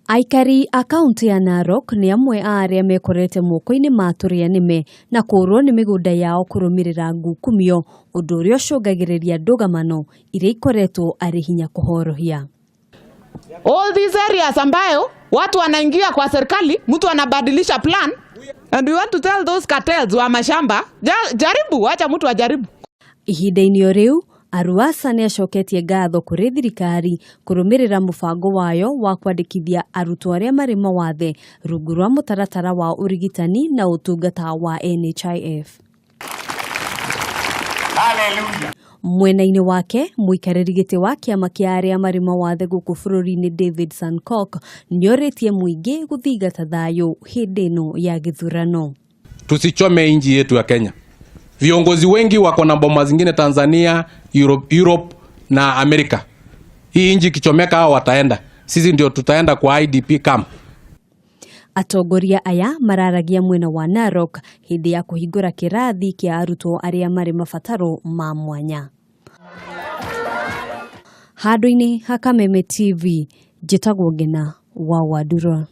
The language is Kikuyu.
Aikari a kaũntĩ ya Narok nĩ amwe a arĩa mekorete moko-inĩ ma tũrĩa nĩme na kũũrwo nĩ mĩgũnda yao kũrũmĩrĩra ngukumio, ũndũ ũrĩa ũcũngagĩrĩria ndũgamano iria ikoretwo arĩ hinya kũhorohia. All these areas ambayo watu wanaingia kwa serikali, mtu anabadilisha plan and we want to tell those cartels wa mashamba, jaribu, wacha mtu ajaribu. Ihinda-inĩ o rĩu, Aruasa nĩ acoketie ngatho kũrĩ thirikari kũrũmĩrĩra mũbango wayo wa kwandĩkithia arutwo arĩa marĩ mawathe rungu rwa mũtaratara wa ũrigitani na ũtungata wa NHIF. Mwena-inĩ wake, mũikarĩri gĩtĩ wa kĩama kĩa arĩa marĩ mawathe gũkũ bũrũri-inĩ David Sankock nĩorĩtie mũingĩ gũthingata thayũ hĩndĩ ĩno ya gĩthurano. Tusichome nchi yetu ya Kenya. Viongozi wengi wako na boma zingine Tanzania, Europe na Amerika. Hii nchi ikichomeka hao wataenda. Sisi ndio tutaenda kwa IDP camp. Atongoria aya mararagia mwena wa Narok hĩndĩ ya kũhingũra kĩrathi kĩa arutwo arĩa marĩ mabataro ma mwanya. Handũ-inĩ ha Kameme TV, njĩtagwo Ngina wa Wandura.